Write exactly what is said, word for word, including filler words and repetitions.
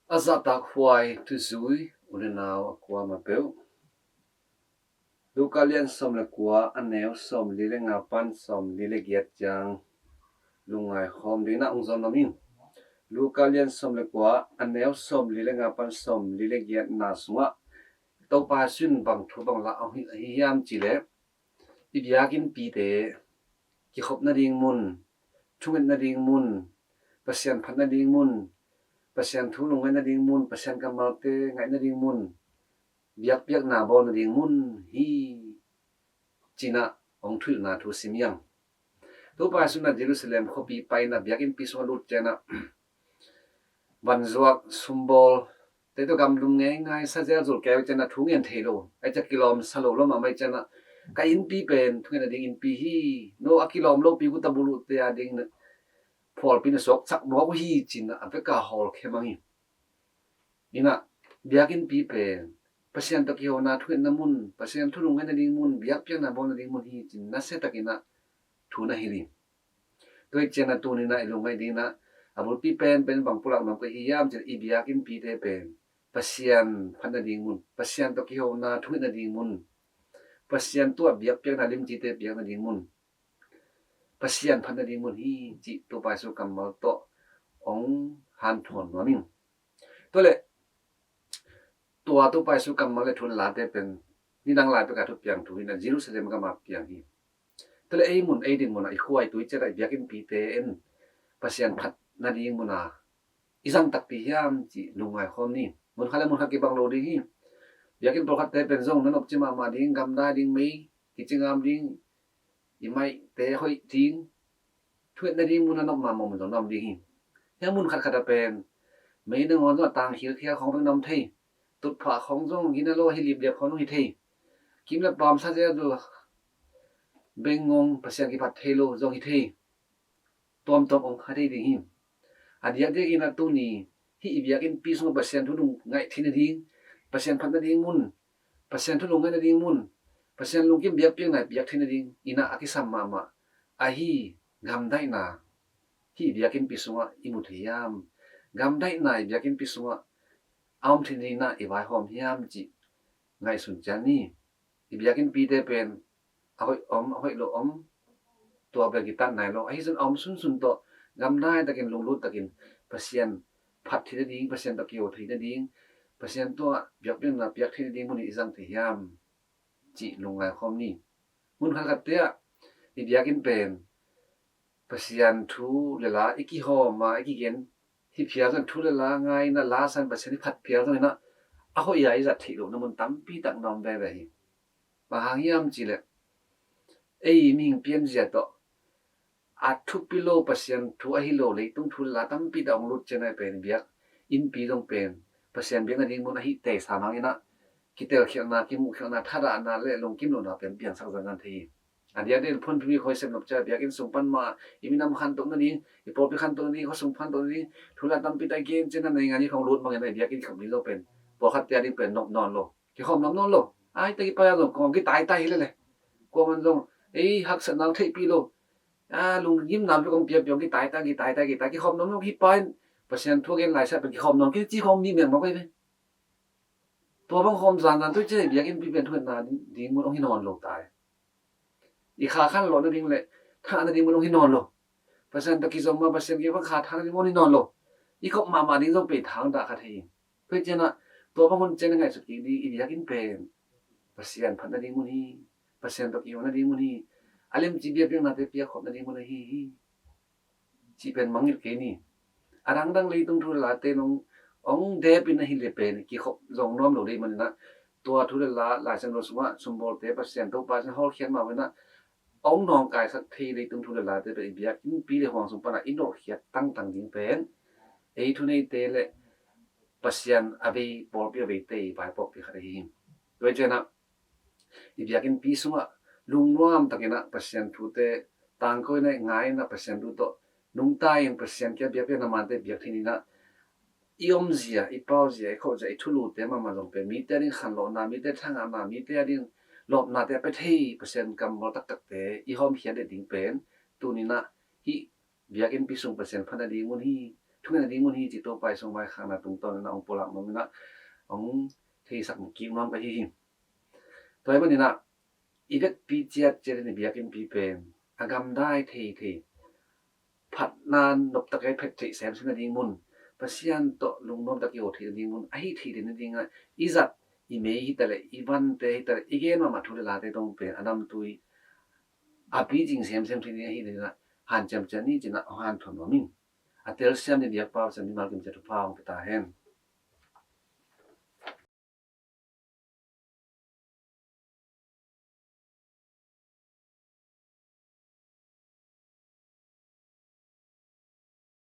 A zahtak huai thuzui u le nau a kuamah peuh. Luka lian sawm le kua, a neu sawm li le nga pan sawm li le giat ciang lungngai khawm dingin ah hong zawn nuam ing. Luka lian sawm le kua, a neu sawm li le nga pan sawm li le giatna sungah Topa Jesu in bang thu bang la hong hilh ahi hiam cih leh, i biakinnpite kikhop nading mun, thunget nading mun, Pasian phat nading mun, Pasian thu lungngaih nading mun, Pasian kammalte ngaih nading mun, biakpiakna bawl nading mun hi, ci-in ah hong thuhilhna thu sim hi hang. Topa Jesu in ah Jerusalem khuapi pai-in ah biakinnpi sungah lut ciangin ah vanzuak, sumbawlte tawh gamlum ngeingai, sazel zul keu ciangin ah thu ngen thei lo, ahih ciang kilawm sa lo lua mahmah ahih ciangin ah, ka innpi pen thunget nading innpi hi, no a kilawm lopi uh tabu luhte ading phualpi na suaksak nuam uh hi, ci-in ah a vek a hawlkhia mang hi. In ah biakinnpi pen Pasian tawh kihona thungetna mun, Pasian thu lungngaih nading mun, biakpiakna bawl nading mun hi, ci-in nasia takin ah thu na hilh hi. Tua ahih ciangin ah tuni-in ah i lungngaih dingin ah a bulpi penpen bang pulak nuam ka hi hiam cih leh, i biakinnpite pen Pasian phat nading mun, Pasian tawh kihona thunget nading mun, Pasian tungah biakpiakna limcite piak nading mun, Pasian phat nading mun hi, cih Topa Jesu kammal tawh hong hanthawn nuam ing. Tua leh tua Topa Jesu kammal le thu le late pen nidang lai pek a thupiang thu hi-in ah Jerusalem gam ah piang hi. Tua leh ei mun, ei din mun ah, i khua i tui ciat ah i biakinnpite in Pasian phat nading mun ah i zang takpi hiam cih lungngai khawm ni. Mun khat le mun khat kibang lo ding hi. Biakinn pawlkhatte pen zong na nopci mahmah ding, gamdai ding, mei kici ngam ding, i maihte hoih ding, thunget nading mun a nop mahmah mun zong na om ding hi. Hih mun khatkhat ah pen mei nangawn zong a tang khilkhia khawng bek na om thei. Tutphah khawng zong gina lo a hi lipliap khawng zong hi thei. Kim le paam, sazel zul, bengngong, Pasian kiphat thei lo zong hi thei. Tuamtuam om kha thei ding hi. A diakdiakin ah tuni hih i biakinnpi sungah Pasian thu lungngaih theih nading, Pasian phat nading mun, Pasian thu lungngaih nading mun, Pasian lungkim biakpiakna i piak theih nadingin ah a kisam mahmah ahi gamdaihna hih i biakinnpi sungah i mu thei hiam? Gamdaihna i biakinnpi sungah a om theih nadingin ah i vaihawm hiam cih ngaihsun ciat ni. I biakinnpite pen a hoih om, a hoih lo om, tua bel kitat nai lo. Ahi zongin a om sunsun tawh gamdai takin, lunglut takin Pasian phat theih nading, Pasian tawh kiho theih nading, Pasian tungah biakpiakna piak theih nading mun in i zang thei hiam cih lungngai khawm ni. Mun khatkhatte ah i biakinn pen Pasian thu le la i kihawm a, i kigen hi phial zong, thu le la ngai-in ah la san Pasian i phat phial zongin ah a hoih a i zat theih lohna mun tampi tak na om veve hi. Bang hang hiam cih leh ei mihing pianzia tawh a thupi lo, Pasian thu ahi lo leitung thu le la tampi tak hong lut ciangin ah pen biakinnpi zong pen Pasian biak nading mun ahi tei sam hangin ah kitelkhialhna, kimuhkhialhna, thadahna le lungkim lohna pen piangsak zanzan thei hi. A diakdiakin phunphim i khoi sem nop ciang biakinn sung pan mah i minam khantoh nading, i pawlpi khantoh nading, khuasung khantoh nading thu le la tampi tak i gen ciangin ah naingan i khong lut bangin ah i biakinn khop ding zong pen pawlkhatte ading pen nop nawn lo, kikhawm nuam nawn lo. Ai tak i pai a zong kong kitaitai hi lele. Kuaman zong ei haksatna hong theihpih lo. A lunggimna bek hong piapia, hong kitaitai, kitaitai, kitaitai, kikhawm nuam lo, kipai in Pasian thu a gen laisiah pen kikhawm nuam kei ci khawm mi mengmawk ahi ve. Tua bang khawm zanzan tua ciang i biakinnpi pen thungetna ding mun hong hi nawn lo tai. I kha khanlawh nading le thah nading mun hong hi nawn lo. Pasian tawh kizom a, Pasian kiang pan kha thah nading mun hong hi nawn lo. I khop mahmah ding zong pen thang dah kha thei hi. Tua ciangin ah tua bang hun ciang na ngaihsut kik ding, i biakinn pen Pasian phat nading mun hi. Pasian tawh kiho nading mun hi. A limci biakpiaknate piakkhop nading mun ahi hi, cih pen mangngilh kei ni. A dangdang leitung thu le late nong hong depin ahih leh pen kikhop zong nuam lo ding manin ah tua thu le la, Laisiangtho sungah sumbawlte Pasian Topa Pasian hawlkhiat mah bangin ah hong nawngkaisak thei leitung thu le late pen i biakinnpi le huang sung pan ah i nolhkhiat tangtang ding pen ei thuneite le Pasian a vei pawlpi a veite i vaipuakpih khat ahi hi. Tua hi ciangin ah i biakinnpi sungah lungnuam takin ah Pasian thute tangko in ah, ngai in ah, Pasian thu tawh nungta in Pasian kiang biakpiakna mante biak theih nadingin ah i omzia, i pauzia, i khauhzia, i thulute mahmah zong pen mite ading khanlawhna, mite thangahna, mite ading lawpnate a pia thei Pasian kammal taktakte i hawmkhia nading pen tuni-in ah hih biakinnpi sung Pasian phat nading mun hi, Thungetna ding mun hi cih Topa i sung vaikhakna tungtawn in ah hong pulak nuam in ah hong theisak kik nuam ka hi hi. Tua ahih manin ah i vekpi ciatciat in i biakinnpi pen a gamdai theithei, phatna noptak a i phet theih semsem nading mun, Pasian tawh lungnuamtak i aw theih nading mun ahi theih nading ah i zat, i mei hi taleh, i vante hi taleh, i gen mahmah thu le late tawh pen a namtui a picing semsem theih ding ahi ding ah hanciam ciat ni ci-in ah hong hanthawn nuam ing. A telsiam ni biakpa Pasian mimal kim ciat thupha hong pia ta hen.